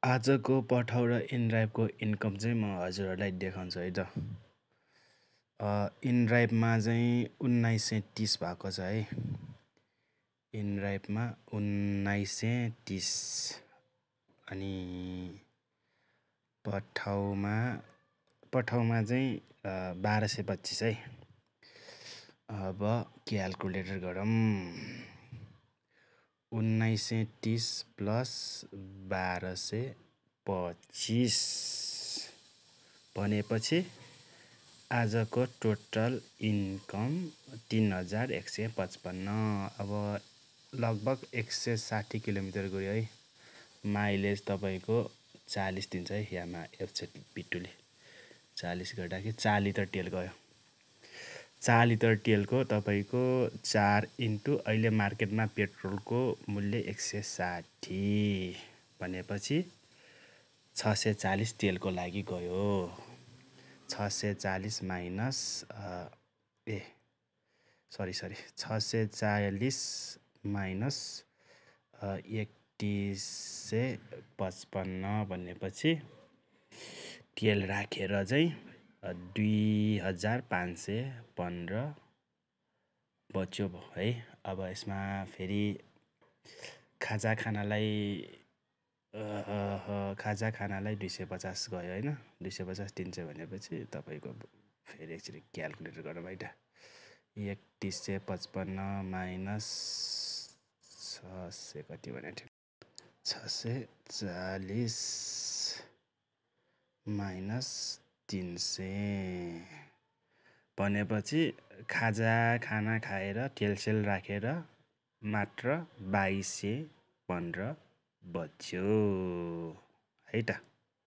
आजको पठाउ र इनड्राइभको इन्कम चाहिँ म हजुरहरूलाई देखाउँछु है त। इनड्राइभमा चाहिँ 1930 भएको छ है। इनड्राइभमा 1930 अनि पठाउमा चाहिँ 1225 है। अब क्यालकुलेटर गरौँ। 1930 प्लस 1225 भनेपछि आजको टोटल इन्कम 3155। अब लगभग 160 किलोमिटर गयो है। माइलेज तपाईँको 40 दिन्छ है। यामा एफजेड V2ले 40 गर्दाखेरि 4 लिटर तेल गयो। 4 लिटर तेलको तपाईँको 4 इन्टु अहिले मार्केटमा पेट्रोलको मूल्य 160 भनेपछि 640 तेलको लागि गयो। 640 माइनस 640 माइनस 3155 भनेपछि तेल राखेर चाहिँ 2515 बच्यो है। अब यसमा फेरि खाजा खानालाई 250 गयो होइन। 250 300 भनेपछि तपाईँको फेरि एकचोटि क्यालकुलेटर गरौँ है त। 3155 माइनस 600 कति भनेको थियो, 640 माइनस 300 भनेपछि खाजा खाना खाएर तेलसेल राखेर मात्र 2215 बच्यो है त।